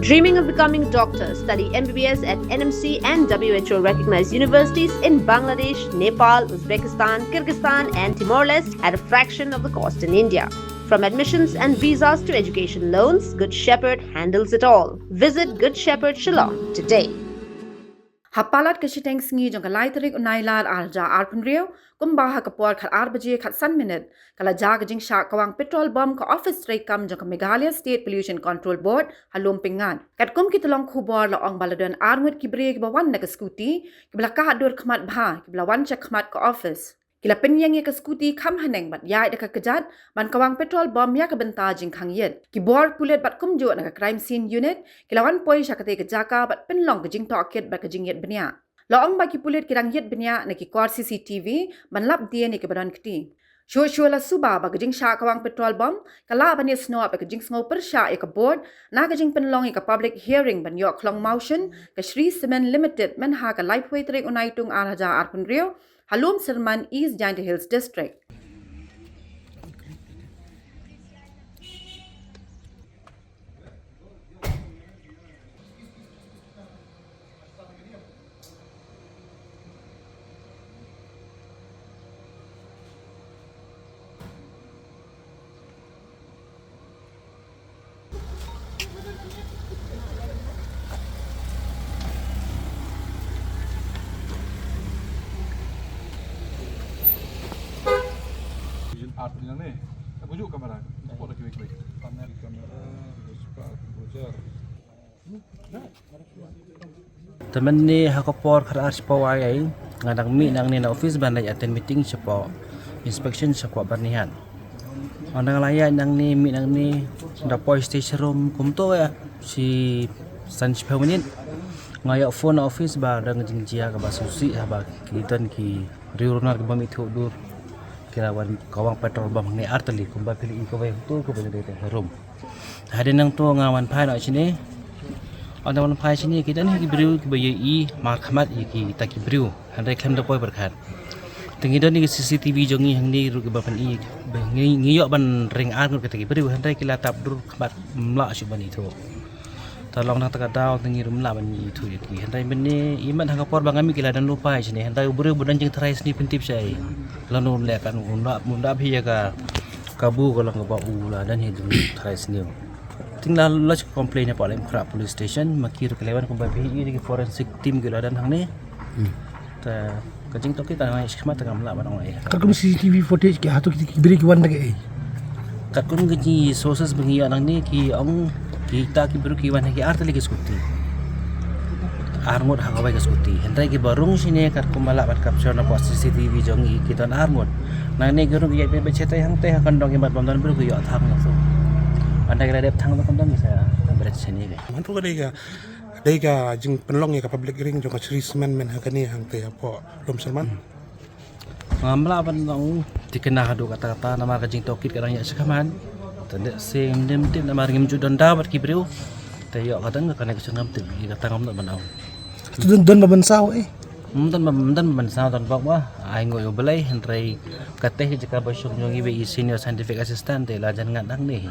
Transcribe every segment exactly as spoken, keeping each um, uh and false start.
Dreaming of becoming a doctor? Study M B B S at N M C and W H O recognized universities in Bangladesh, Nepal, Uzbekistan, Kyrgyzstan, and Timor Leste at a fraction of the cost in India. From admissions and visas to education loans, Good Shepherd handles it all. Visit Good Shepherd Shillong today. Ha palat ka shiteng sngi jong ka lai tarik u Nailar ar hajar arphew hynriew, kumba ha ka por khat ar baje khat san minit, ka la jia ka jingshah kawang petrol bom ka office treikam jong ka Meghalaya State Pollution Control Board ha Lum Pyngngad. Katkum ki tyllong khubor la ong ba la don ar ngut ki briew kiba wan na ka scooty, kiba la kah dur khmat bha, kiba la wan sha khmat ka office. Ki la pynïeng ïa ka scooty kham haneng bad ïaid da ka kjat ban kawang petrol bom ïa ka bynta jingkhang ïit. Ki bor pulit bad kumjuh na ka crime scene unit ki la wan poi sha katei ka jaka bad pynlong ka jingtohkit bad ka jingïit bniah. La ong ba ki pulit ki dang ïit bniah na ki kor C C T V ban lap dien ïa kiba don kti. Shuh shuh la suba ba ka jingshah kawang petrol bom ka lah ban ïasnoh bad ka jingsngew pyrshah ïa ka board na ka jingpynlong ïa ka public hearing ban ïoh khlong motion ka Shree Cement Limited mynha ka laiphew tarik u Naitung ar hajar arphew hynriew ha Lumsyrman, East Jaintia Hills District. Vision art ni lang ni. Tak bujuk kamera. Spot lagi baik-baik. Kamera, kamera, spot, bocor. Te mynne ha ka por khat ar shiphew ai ai, nga dang mih nangne na office ban leit attend meeting shapoh inspection shapoh Byrnihat. Nga dang la ïaid nangne, mih nangne, da poi sha station room kumto ïa shi san shiphew minit. Nga ïoh phone na office ba dang jingjia kaba sngewsih haba ki don ki riewrunar kiba mih thuh dur. Ki la wan kawang petrol bom hangne ar tylli kumba phi la i kawei, uto kawei dei tang harum. Hadien nangto nga wan phai noh shane. Ynda wan phai shane ki don hi ki briew kiba ïohi markhmat ïa kita ki briew. Hynrei khlem da poi pyrkhat. Te ngi don hi ki C C T V jong ngi hangne ruh kiba pyni ba ngi, ngi ïoh ban ring ar ngut kita ki briew hynrei ki la tap dur khmat, ym lah shuh ban ithuh. Te long na kata ka daw te ngi ruh ym lah ban ithuh ïa ki. Hynrei mynne imat ha ka por ba nga mih ki la don lypa shane hynrei u briew ba don jingtharai sniew pyntip shai. Lano leh kan u nda, u nda phi ïa ka kabu ka long kaba u la don hi jingtharai sniew. Te nga la lodge complaint hapoh Laitumkhrah Police Station, ma ki ruh ki la wan kumba phi ïohi ki forensic team ki la don hangne. Hmm. Te ka jingtohkit ka ngi shim te ngam lah ban ong ei. Katkum C C T V footage ki hato ki, ki briew ki wan da kaei? Katkum ki sources ba ngi ïoh nangne ki ong kita ki briew ki wan ha ki ar tylli ki scooty. Ar ngut ha kawei ka scooty. Hynrei kiba rung shane katkum ba lah ban capture na ka C C T V jong ngi ki don ar ngut. Nangne ki rung ki ïaid beit beit shatei hangtei ha kyndong ki mat bym don briew ki ïoh thang na tu. Ynda ki la dep thang tu kyndong ki sa bret shane ki. Man tu ka dei ka, dei ka jingpynlong ïa ka public hearing jong ka Shree Cement mynha kane hangtei hapoh Lumsyrman. Ngam lah ban ong thikna haduh katta katta namar ka jingtohkit ka dang ïaid shakhmat. Te lehse ngim tip namar ngim ju don da bad ki briew. Te ïoh ka dang ka connection ngam tip ïa kata ngam lah ban ong. Te don, don ba mynsaw eh? Ym don ba, ym don ba mynsaw, don bok ba ai nguh ïa U Blei hynrei kata hi jaka ba shong jong i ba i senior scientific assistant te la jan ngat nangne hi.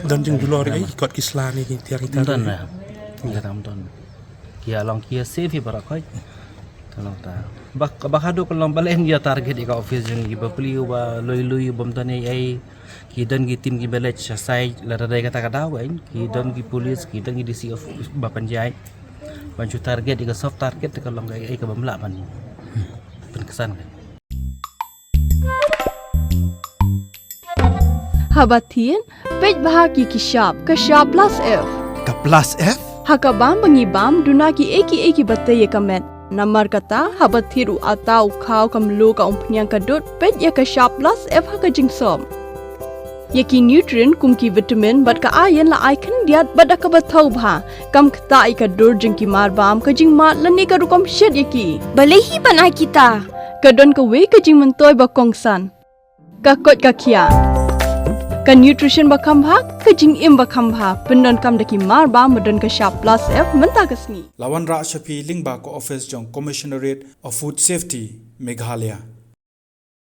Don jingjulor eh kot ki sla ne ki tiar ki tar. Ym don na. Ïa tam don. Ki ïa long ki ïa safe hi baroh khoit. Te long ta. Ba, ba haduh ka long ba leh ïa target ïa ka office jong i ba plie ba lui lui bym don ei ei. Ki don ki team kiba leit sha site lada dei kata ka daw kan. Ki don ki police, ki don ki D C of ba pynjai. Ban shu target ïa ka soft target te ka long ka ei ei kaba ym lah ban pynksan kan. Haba thied, peit bha ki ki shap, ka shap plus F. Ka plus F? Ha ka bam ba ngi bam, duna kiei kiei kiba tei ïa ka met. Namar kata, haba thied u atta, u khaw, ka mluh, ka umphniang, ka dud, peit ïa ka shap plus F ha ka jingsop. Ïa ki nutrient kum ki vitamin bad ka iron la ai khyndiat bad da kaba thaw bha. Kam ktah ïa ka dur jong ki mar bam, ka jingmad lane ka rukom shet ïa ki. Balei hi ban ai kita? Ka don kawei ka jingmyntoi ba kongsan. Ka koit ka khiah. Ka nutrition ba kham bha, ka jingim ba kham bha. Pyndonkam da ki mar bam ba don ka shap plus F mynta ka sngi. La wanrah sha phi lyngba ka office jong Commissionerate of Food Safety, Meghalaya.